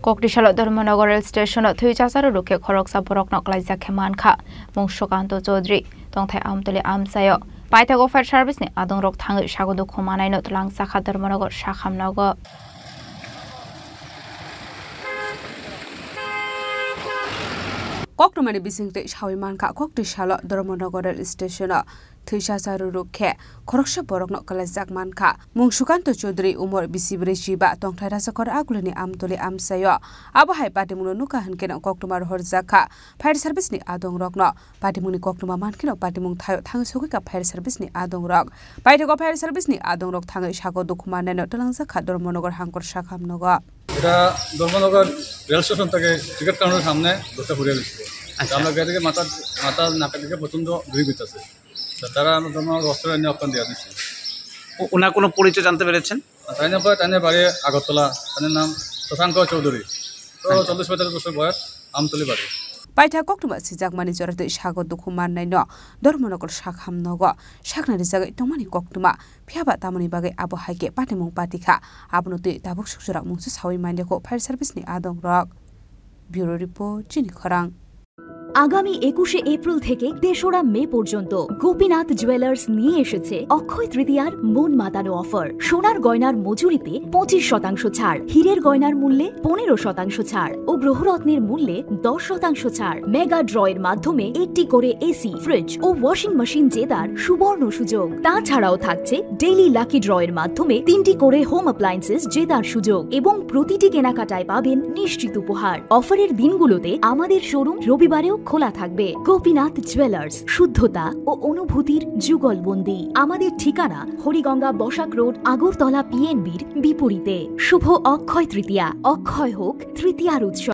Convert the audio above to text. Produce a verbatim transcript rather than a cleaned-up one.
Koktisalo Dharmanagar rail station-o thwi chacharo rukhe khoroksa borokno kwlaijak khe mankha, mung Sukanto Chaudhary, tongthai Amtoli amchaio. Paithago fire service-ni adongrok thangwi sago dukhu manaino twlangjakha Dharmanagar sakhamnogo. Koktwmani bisingtwi sawi mankha, Koktisalo Dharmanagar rail station-o thwi chacharo rukhe khoroksa borokno kwlaijak mankha. Mung Sukanto Chaudhary, umor bisi brwi chiba, tongthai Rajakhor Agulini Amtoli amchaio. Abo hai patimungno nukha hwnkhe koktwma rohorjakha fire service-ni adongrokno. Patimungni koktwma mankheno patimung thaio thangwi sogwikha fire service-ni adongrok. Paithago fire service-ni adongrok thangwi sago dukhu manaino twlangjakha Dharmanagar hangkor sakhamnogo. এটা Dharmanagar rail station থেকে টিকিট কাউন্টারের সামনে দশটা ঘুরে গেছিল। আচ্ছা। আমরা গাড়ি থেকে মাথা, মাথা নাকের দিকে প্রচণ্ড ভিড় করতেছে। তো তারা আমরা ধর্মনগর হসপিটালে নিয়ে অপশন দিয়ে দিচ্ছি। ও-, ওনার কোনো পরিচয় জানতে পেরেছেন? আর তাই না পারে, তাই না বাড়ি আগরতলা, তাদের নাম শশাঙ্ক চৌধুরী। তো আচ্ছা। চল্লিশ পঁয়তাল্লিশ বছর বয়স, আমতলি বাড়ি। Paitha koktwma sijakmani joratwi sago dukhu mannaino Dharmanagar sakhamnogo sakna rijagwi tongmani koktwma. Phiyaba tamoni bagwi abo hai khe patimung patikha, abono twi tabuk sukjora mungsa sawi manya kho fire service-ni adongrok. Bureau report, Chini Khorang. আগামী একুশে এপ্রিল থেকে তেসরা মে পর্যন্ত গোপীনাথ জুয়েলার্স নিয়ে এসেছে অক্ষয় তৃতীয়ার মন মাতানো অফার। সোনার গয়নার মজুরিতে পঁচিশ শতাংশ ছাড়, হীরের গয়নার মূল্যে পনেরো শতাংশ ছাড় ও গ্রহরত্নের মূল্যে দশ শতাংশ ছাড়। মেগা ড্রয়ের মাধ্যমে একটি করে এসি, ফ্রিজ ও ওয়াশিং মেশিন জেতার সুবর্ণ সুযোগ। তাছাড়াও থাকছে ডেইলি লাকি ড্রয়ের মাধ্যমে তিনটি করে হোম অ্যাপ্লায়েন্সেস জেতার সুযোগ এবং প্রতিটি কেনাকাটায় পাবেন নিশ্চিত উপহার। অফারের দিনগুলোতে আমাদের শোরুম রবিবারেও খোলা থাকবে। গোপীনাথ জুয়েলার্স, শুদ্ধতা ও অনুভূতির যুগলবন্দি। আমাদের ঠিকানা হরিগঙ্গা বসাক রোড, আগরতলা পিএনবির বিপরীতে। শুভ অক্ষয় তৃতীয়া, অক্ষয় হোক তৃতীয়ার উৎসব।